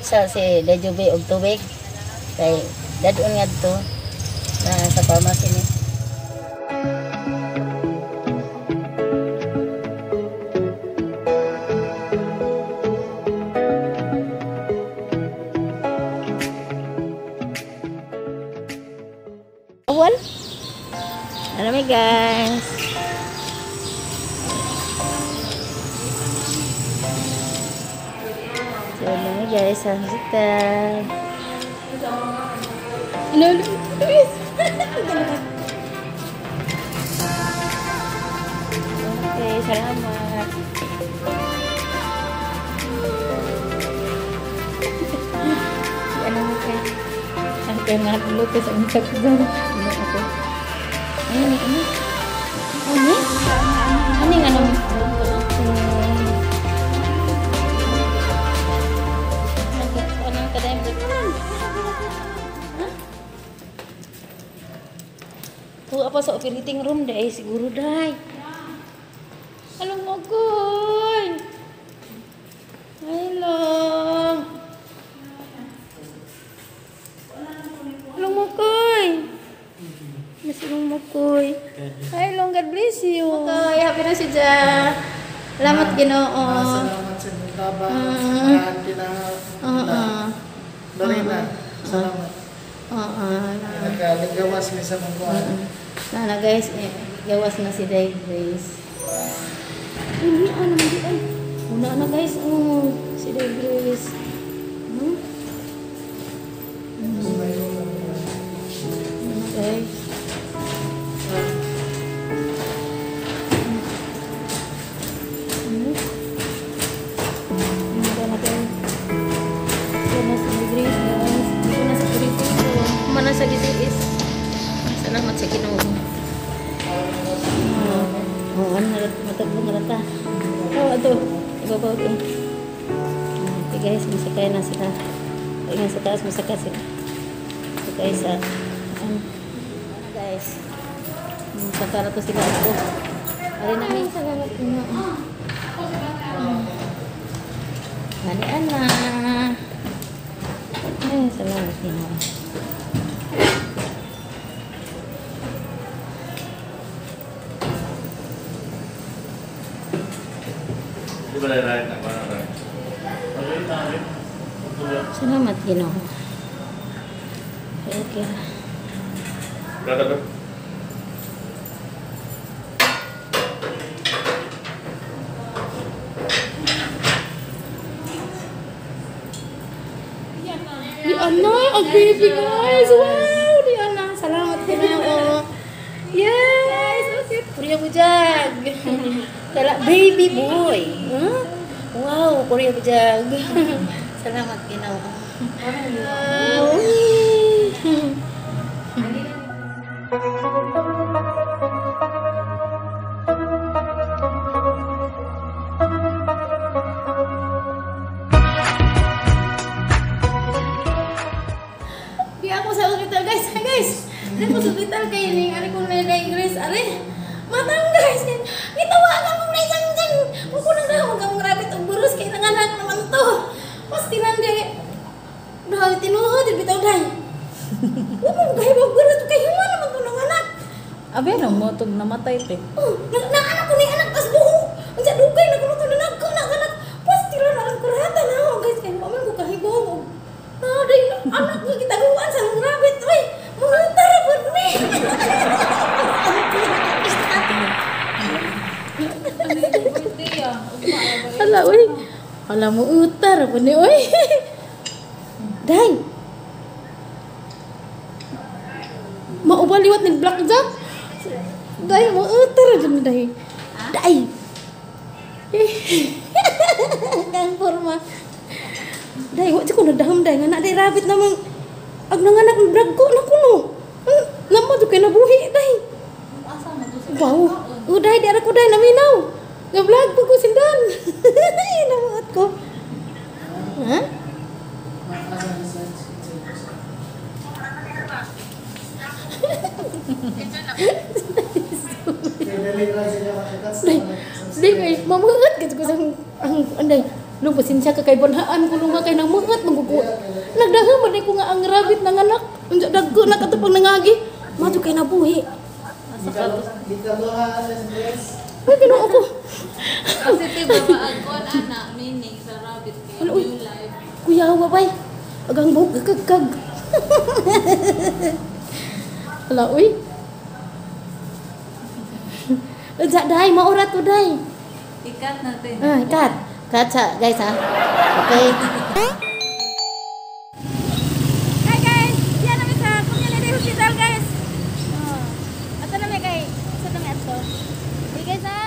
Sa si Dejubi og tubig kay dadon ngadto na sa pharmacy ni. Awal. Alam mo guys. So, alam guys, sa hospital. Ano, guys? Okay, salamat. Ano mo kay? Ang kay nga sa untag ko. Ano ako? Ay, ano? Ano? Ano yung ano? Tuh apa sa operating room deh siguro dai. Halo mogoy. Hello. Hello mogoy. Masilong mogoy. Hi long, God bless you. Okay, happy na si Ja. Salamat Ginoo. Salamat sa inyong tabang. Lorena, salamat. Nagkaligawas mi sa mangkuhan. Sana guys, gawas na si Day Grace. Hindi ano hindi ay. Una na guys, oh, si Day Grace. Hmm? Ano guys? Grace guys. Dito na sa operating room. Mana sa GCS. Salamat sa Ginoo. Oh, ano matagong rata. Oh, ato. Ibabaw eh. Okay guys, masakay na sila. Ayun sa taas, masakay sila. Sakay sa ano guys. Masakay na to sila ako. Ari namin salamat Ginoo. Ani ana. Ay, salamat Ginoo. Salamat Ginoo. Okay. Di ana, ang baby guys. Wow, di ana. Salamat Ginoo. Yes, okay. Korea bujag. Tala baby boy. Huh? Wow, Korea bujag. Salamat Ginoo. Wow. Di ako sa hospital guys. Guys, di ako sa hospital kay ning ari ko na Grace ari. Matang guys, gitawagan mo na isang dyan. Huwag ko nang dahon kang rabbit og buros kay nanganak naman to. Pastilan di. Dahil tinuhod, di bitaw day. Huwag mo gahibog buros kay human naman to nanganak. Abe nang motog namatay te. Oh, naanak ko ni anak tas buho. Unsa dugay na kuno to nanagko na anak. Pastilan ang kurata na ako guys kay wa man ko kahibog. Na day anak ko gitaguan sa rabbit oy. Mga pud ni. Hala oy. Hala mo utar pud ni oy. Day. Mauba liwat ni Blackjack. Day mo utar jud day. Day. Kang forma. Day wa ko nadahom day nga na day rabbit namang ag nanganak ng drag ko na kuno. Namo jud kay nabuhi day. Wow. Uday di ara ko day naminaw. Ga-vlog po ko sindan. Namuot ko. Ha? Day, day, mamuot gid ko sa ang anday. Nung pasensya ka kay banhaan ko nung nga kay nang mangat magugo. Nagdahan man ko nga ang rabbit ng anak. Unsa dagko na kato pag nangagi. Madto kay nabuhi. Gikaluha sa Grace. Ay, Ginoo ko. Kasi diba maagkuan ana meaning sa rabbit kay Ano, uy. new life. Kuya, babay. Agang buhok, kagkag. Hala, uy. Unsa day, maura to day. I-cut natin. Ah, cut. Cut sa, guys ha. Okay. Hi guys! Yan namin sa community hospital, guys. Oh. Ato namin kay sa namin ato. Hey guys ha.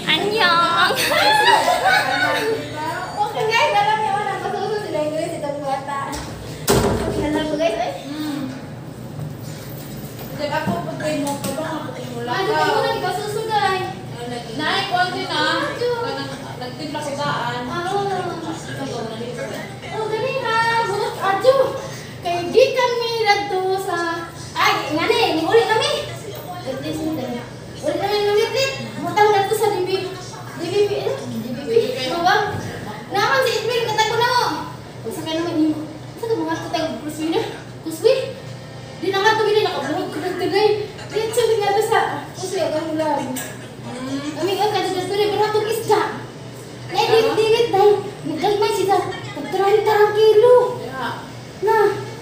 Annyeong! Okay guys, alam niyo na, masusunod sila yung guys, itong bata. Alam ko guys, ay. Hindi ako putay mo pa ba putay mo Ano kayo na ikasusugay? Naay kuan din ah. Kanang nagtimpla ko daan. Ah. Oh, gani ha. Bunot adyo. Kay gikan mi radto sa ay ngani ni uli kami. Uli kami ng retreat. Mutang radto sa DB. DBP eh? DBP. Mawag. Naman si Edwin katago na mo. Unsa kay naman nimo? Unsa ka mga tutag kuswi na? Kuswi? Di na nga to bili nakabuhog ko ng tunay. Diretso mi nga sa kuswi ang ulam. Kami ang kada dito rin baratong isda. Naidit-dingit dahil nagkalmay siya. Tagtarang kilo. Na,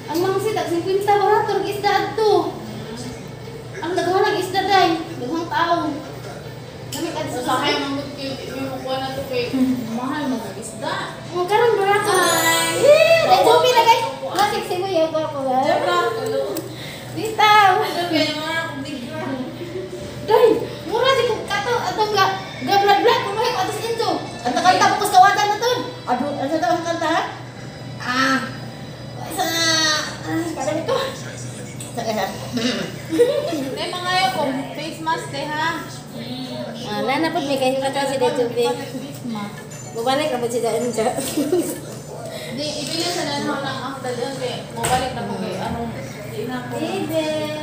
ang mga sita, 50 barato ang isda adto. Ang daghan ang isda day, daghang tao. Kami kad sa Sa kay mangut kay may mukuha na to kay mahal mo isda. Ang karon barato. Eh, dahil na guys. Mga sexy mo yung ko ba? Bitaw. Ano kay mga big Day, mura di ko kato atong ga ga blag blag kuno ko atos into. Kanta-kanta ko sa kawatan na ton. Ado, ano daw ang kanta? Ah. Sa kada nito. Sa kaya. Nay mga yo ko face mask te ha. Ah, nana pud may kay kata si Dejubi. Face mask. Mubalik ra pud si Enjo. Di ibili sa nanho lang ang dalian kay mobalik na ko kay anong di na ko. Baby.